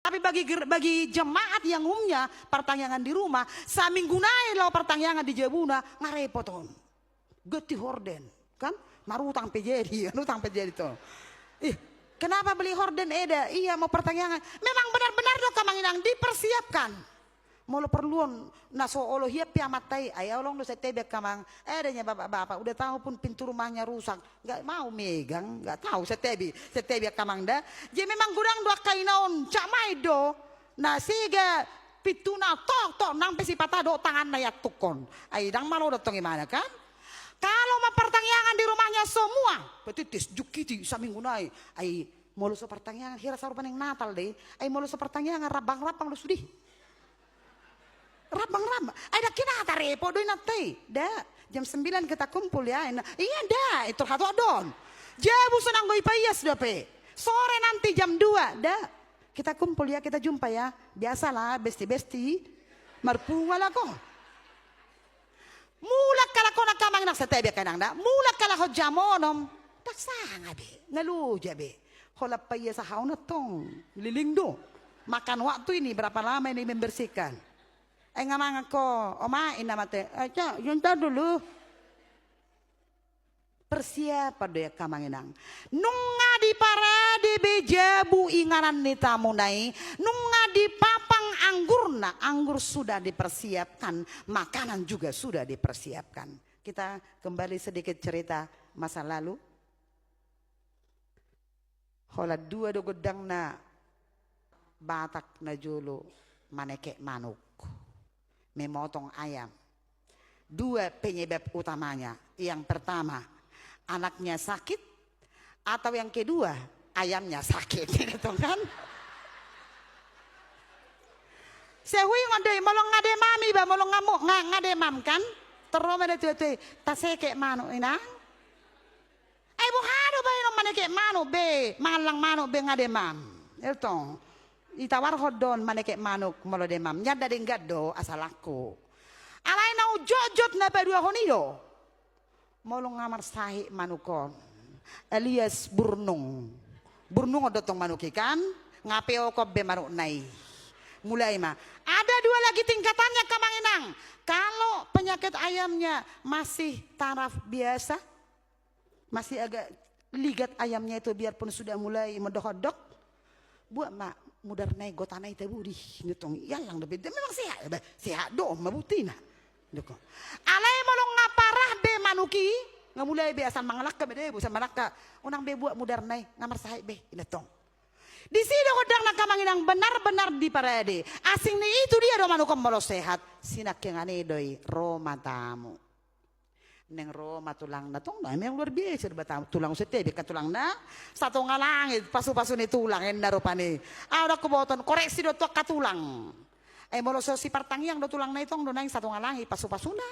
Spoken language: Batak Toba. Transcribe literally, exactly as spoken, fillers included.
Tapi bagi ger-, bagi jemaat yang umumnya partangiangan di rumah, saminggu nai laho partangiangan di jabuna, nga repot on. Ganti horden, kan? Marutang pe jadi, marutang pe jadi to. Ih, kenapa beli horden eda? Iya, mau partangiangan. Memang benar-benar do, amang inang, dipersiapkan. Molo porlu on, na so olo hian pe amanta i, ai olo do, santabi angka amang. Eh, adanya bapak-bapak, udah tahu pun pintu rumahnya rusak. Nggak mau megang, nggak tahu, santabi, santabi angka amang da. Jadi memang godang do angka ina on, cak mai do. Na sega pintuna tok, tok, nang pe sipata do tanganna iantukkon. Ai ndang malo do tong imana, kan? Kalau ma partangiangan di rumahnya semua, petitis, jukiti, saminggu nai. Ai molo so partangiangan, hira saur paning Natal dei. Ai molo so partangiangan, rabang-rabang do sude. Rabang-rabang. Ai ndang kena, tarepot do inanta i. Da, jam sembilan kita kumpul ya. Ina, iya da, itu hato don. Jabu so nanggo ipaias dope. Sore nanti jam dua, da. Kita kumpul ya, kita jumpa ya. Biasalah, besti-besti. Marpungu halak on. Mulak halak on angka amang inang, santabi angka inang da. Mulak halak on jam onom. Ndang sanga be, nga loja be. Holan paias aha on tong, liling do. Makan waktu ini, berapa lama ini membersihkan. Ai nga mangan ho, oma, inna ma te. Eh, cak, sebentar dulu. Persiapan do i angka amang inang. Nunga diparade be jabu inganan ni tamuna i, nunga dipapang anggurna, anggur sudah dipersiapkan, makanan juga sudah dipersiapkan. Kita kembali sedikit cerita masa lalu. Holan dua do gondangna Batak najolo manekek manuk, memotong ayam. Dua penyebab utamanya. Yang pertama, anaknya sakit, atau yang kedua, ayamnya sakit. Gitu kan? Sai huingot do i, molo nga demam iba, molo nga mo-, nga, nga demam kan? Tor ro ma natuatua i, tasekek manuk inang. Ai boha do baenon manekek manuk be, mangallang manuk be nga demam. Ito. Itawarhon do on manekek manuk molo demam. Nian da denggan do, asa langku. Alai na umjotjot na paduahon i do. Molo nga marsahit manuk on, alias burnung. Burnung on do tong manuk i kan, nga pe okon be manukna i. Mulai ma. Ada dua lagi tingkatannya, amang inang. Kalau penyakit ayamnya masih taraf biasa, masih agak ligat ayamnya itu, biarpun sudah mulai mendok-ondok, buat ma mudarna i, gotana i tabu di. Nitong, iallang dope. Dia memang sehat, bah, sehat do, ma buktina. Doko. Alai molo nga parah be manuk i, nga mulai be asal mangalangka be, dia be asal mangalangka. Unang be buat mudarna i, nga marsahit be, inna tong. Disi do gondangna, amang inang, benar-benar diparade. Asing ni itu dia do manuk on molo sehat. Sinangkaningan i do i, ro ma tamu. Naeng ro ma tulangna tong, na memang luar biasa do ba tamu, tulang, santabi angka tulangna. Satonga langit pasupasu ni tulang, inna rupani. Au ndang huboto on, koreksi do tu angka tulang. Ai molo so sipartangiang do tulangna i tong do naeng satonga langit pasupasuna.